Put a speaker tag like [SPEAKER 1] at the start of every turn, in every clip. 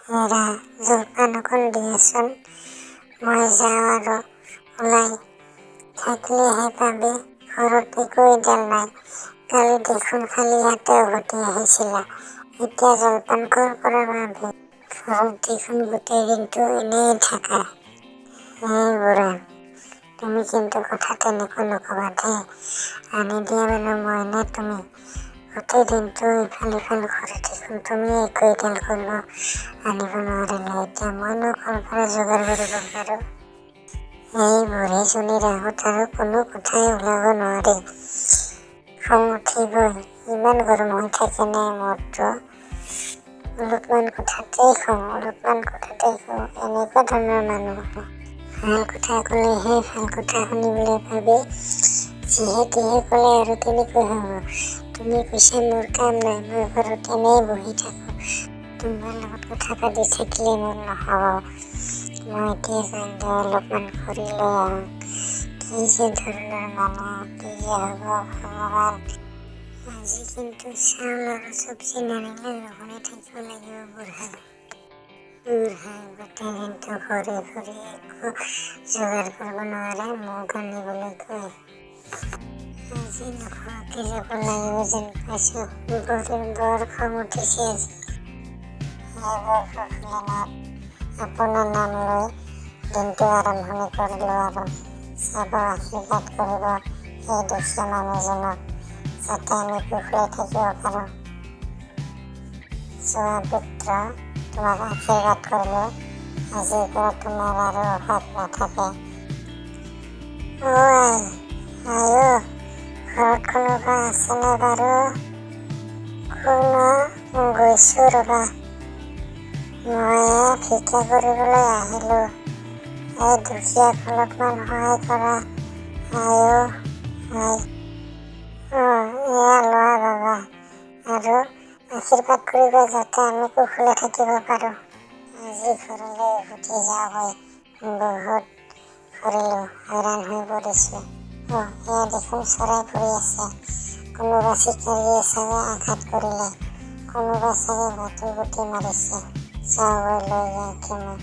[SPEAKER 1] হেৰা, জলপান অকণ দিয়াচোন, মই যাওঁ আৰু ওলাই। থাকিলেহে পাবি, ঘৰত একো এডাল নাই। কালি দেখোন খালী হাতে উভতি আহিছিলা, এতিয়া জলপান ক'ৰ পৰা পাবি? ঘৰত দেখোন গোটেই দিনটো এনেয়ে থাকা। হেই বুঢ়া, তুমি কিন্তু কথা তেনেকৈ নক'বা দেই। আনি দিয়া মানুহ মই নে তুমি? গোটেই দিনটো ইফাল সিফাল ঘূৰি দেখোন তুমিয়ে একো এডাল কৰিব আনিব নোৱাৰিলা, এতিয়া মইনো ক'ৰ পৰা যোগাৰ কৰিব পাৰোঁ? এই বুঢ়ীজনীৰ আগত আৰু কোনো কথাই ওলাব নোৱাৰি, খং উঠিবই। ইমান গৰম হৈ থাকেনে মূৰটো? অলপমান কথাতেই খং, অলপমান কথাতেই খং, এনেকুৱা ধৰণৰ মানুহ। ভাল কথা ক'লেহে ভাল কথা শুনিবলৈ পাবি, যিহে তিহে ক'লে আৰু কেনেকৈ হ'ব? তুমি কৈছা মোৰ কাম নাই, মই ঘৰত এনেই বহি থাকোঁ। তোমাৰ লগত কথা পাতি থাকিলে মোৰ নহ'ব। মই এতিয়া যাওঁগৈ, অলপমান ফুৰি লৈ আহোঁ। কি যে ধৰণৰ মানুহ, কি যে হ'ব ভগৱান। আজি কিন্তু চাউল আৰু চব্জি নানিলে লঘোণে থাকিব লাগিব বুঢ়া। বুঢ়াই গোটেই দিনটো ঘূৰি ফুৰি একো যোগাৰ কৰিব নোৱাৰে, মোক আনিবলৈ কয়। আজি নোখোৱাকৈ যাব লাগিব যেন পাইছোঁ। বুঢ়ীৰ বৰ খং উঠিছে আজি। হে প্ৰভু ভোলেনাথ, আপোনাৰ নাম লৈ দিনটো আৰম্ভণি কৰিলোঁ আৰু চাব, আশীৰ্বাদ কৰিব এই দুখীয়া মানুহজনক, যাতে আমি কুশলে থাকিব পাৰোঁ। চোৱা পুত্ৰ, তোমাক আশীৰ্বাদ কৰিলোঁ, আজিৰ পৰা তোমাৰ আৰু অভাৱ নাথাকে। অ' আই, আই অ', ঘৰত কোনোবা আছেনে বাৰু? কোন অ'? গৈছোঁ ৰ'বা। মই ভিক্ষা কৰিবলৈ আহিলোঁ, এই দুখীয়াক অলপমান সহায় কৰা। আই অ' আই। অঁ, এয়া লোৱা বাবা, আৰু আশীৰ্বাদ কৰিবা যাতে আমি কুশলে থাকিব পাৰোঁ। আজি ঘৰলৈ উভতি যাওঁগৈ, বহুত ফুৰিলোঁ, হয়ৰাণ হৈ পৰিছোঁ। অঁ, এয়া দেখোন চৰাই পৰি আছে। কোনোবা চিকাৰীয়ে চাগে আঘাত কৰিলে, কোনোবা চাগে বাটুল গুটি মাৰিছে। যাওঁগৈ লৈ ইয়াকে মই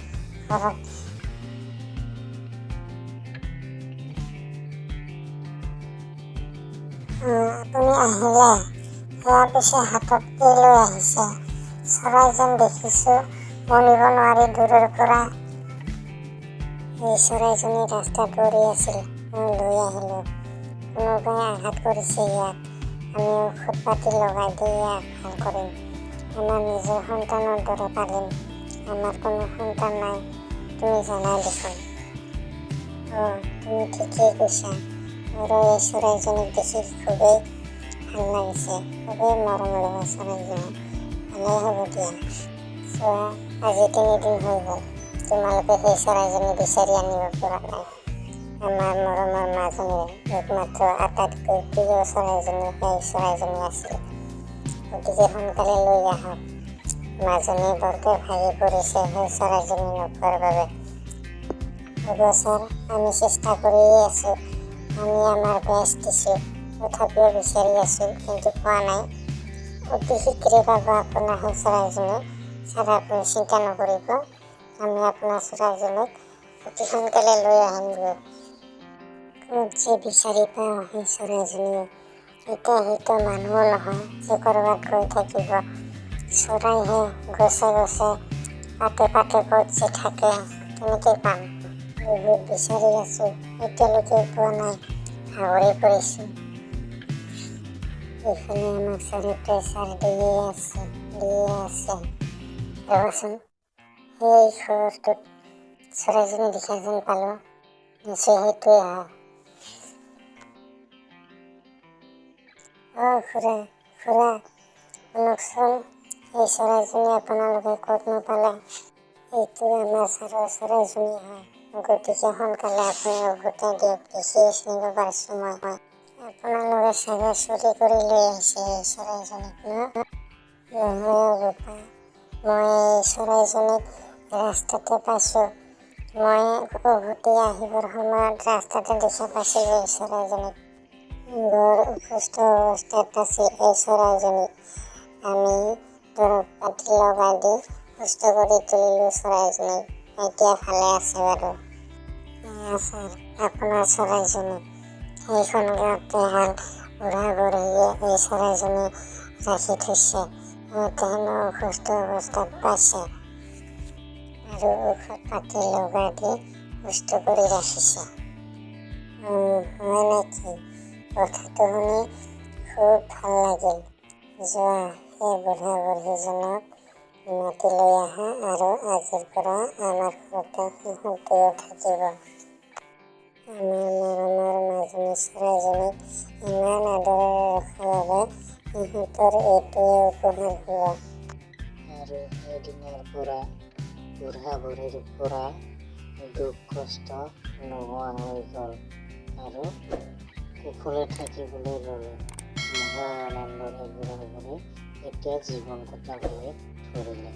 [SPEAKER 1] ঘৰত। আপুনি আহিলে? সেয়া পিছে হাতত কি লৈ আহিছে? চৰাই যেন দেখিছোঁ, মনিব নোৱাৰি দূৰৰ পৰা। এই চৰাইজনী ৰাস্তাত পৰি আছিল, মই লৈ আহিলোঁ। কোনোবাই আঘাত কৰিছে ইয়াক, আমি ঔষধ পাতি লগাই দি ইয়াক ভাল কৰিম। আমাৰ নিজৰ সন্তানৰ দৰে পালিম। আমাৰ কোনো সন্তান নাই, তুমি জানাই দেখোন। অঁ, তুমি ঠিকেই কৈছা। মোৰো এই চৰাইজনীক দেখি খুবেই ভাল লাগিছে, খুবেই মৰম লগা চৰাইজনী। ভালেই হ'ব দিয়া। চোৱা, আজি 3 দিন হৈ গ'ল, তোমালোকে সেই চৰাইজনী বিচাৰি আনিব পৰা নাই। আমাৰ মৰমৰ মাজনীৰ একমাত্ৰ আটাইতকৈ প্ৰিয় চৰাইজনী সেই চৰাইজনী আছিল। গতিকে সোনকালে লৈ আহক। মাজনী বৰকৈ ভাগি পৰিছে সেই চৰাইজনী নোপোৱাৰ বাবে। হ'ব ছাৰ, আমি চেষ্টা কৰিয়ে আছোঁ। আমি আমাৰ বেষ্ট দিছোঁ, তথাপিও বিচাৰি আছোঁ, কিন্তু পোৱা নাই। অতি শীঘ্ৰে পাব আপোনাৰ সেই চৰাইজনী। ছাৰ, আপুনি চিন্তা নকৰিব, আমি আপোনাৰ চৰাইজনীক অতি সোনকালে লৈ আহিমগৈ। ক'ত যে বিচাৰি পাওঁ সেই চৰাইজনী। এতিয়া সিটো মানুহো নহয় যে ক'ৰবাত গৈ থাকিব। চৰাইহে, গছে গছে পাতে পাতে ক'ত যে থাকে, কেনেকৈ পাম? বহুত বিচাৰি আছোঁ, এতিয়ালৈকে পোৱা নাই, ভাগৰি পৰিছোঁ। এইফালে আমাক ছাৰে প্ৰেছাৰ দিয়ে আছে, দিয়ে আছে। ৰ'বাচোন, সেই ঘৰটোত চৰাইজনী দেখা যেন পালোঁ, নিশ্চয় সেইটোৱে হয়। অ' খুৰা, খুৰা, শুনকচোন, এই চৰাইজনী আপোনালোকে ক'তনো পালে? এইটো আমাৰ ছাৰৰ চৰাইজনী হয়, গতিকে সোনকালে আপুনি উভতাই দিয়ক। দেখিয়ে চিনিব পাৰিছোঁ মই। আপোনালোকে চাগে চুৰি কৰি লৈ আহিছে এই চৰাইজনীক ন? নহয় অ' বোপা, মই এই চৰাইজনীক ৰাস্তাতে পাইছোঁ। মই উভতি আহিবৰ সময়ত ৰাস্তাতে দেখা পাইছিলোঁ এই চৰাইজনীক। বৰ অসুস্থ অৱস্থাত আছিল এই চৰাইজনী। আমি দৰৱ পাতি লগাই দি সুস্থ কৰি তুলিলোঁ চৰাইজনীক। এতিয়া ভালে আছে বাৰু। এয়া ছাৰ, আপোনাৰ চৰাইজনী। সেইখন গাঁৱতে এহাল বুঢ়া বুঢ়ীয়ে এই চৰাইজনী ৰাখি থৈছে। সিহঁতে হেনো অসুস্থ অৱস্থাত পাইছে আৰু ঔষধ পাতি লগাই দি সুস্থ কৰি ৰাখিছে। হয় নেকি? কথাটো শুনি খুব ভাল লাগিল। যোৱা, সেই বুঢ়া বুঢ়ীজনক মাতি লৈ আহা আৰু আজিৰ পৰা আমাৰ ঘৰতে সিহঁত দুয়ো থাকিব। আমাৰ মৰমৰ মাজনী চৰাইজনীক ইমান আদৰেৰে ৰখাৰ বাবে সিহঁতৰ এইটোৱে উপহাৰ হ'ব।
[SPEAKER 2] আৰু সেইদিনাৰ পৰা বুঢ়া বুঢ়ীৰ পৰা দুখ কষ্ট নোহোৱা হৈ গ'ল আৰু কুশলে থাকিবলৈ ল'লে। মহা আনন্দৰে বুঢ়া বুঢ়ী এতিয়া জীৱন কটাবলৈ ধৰিলে।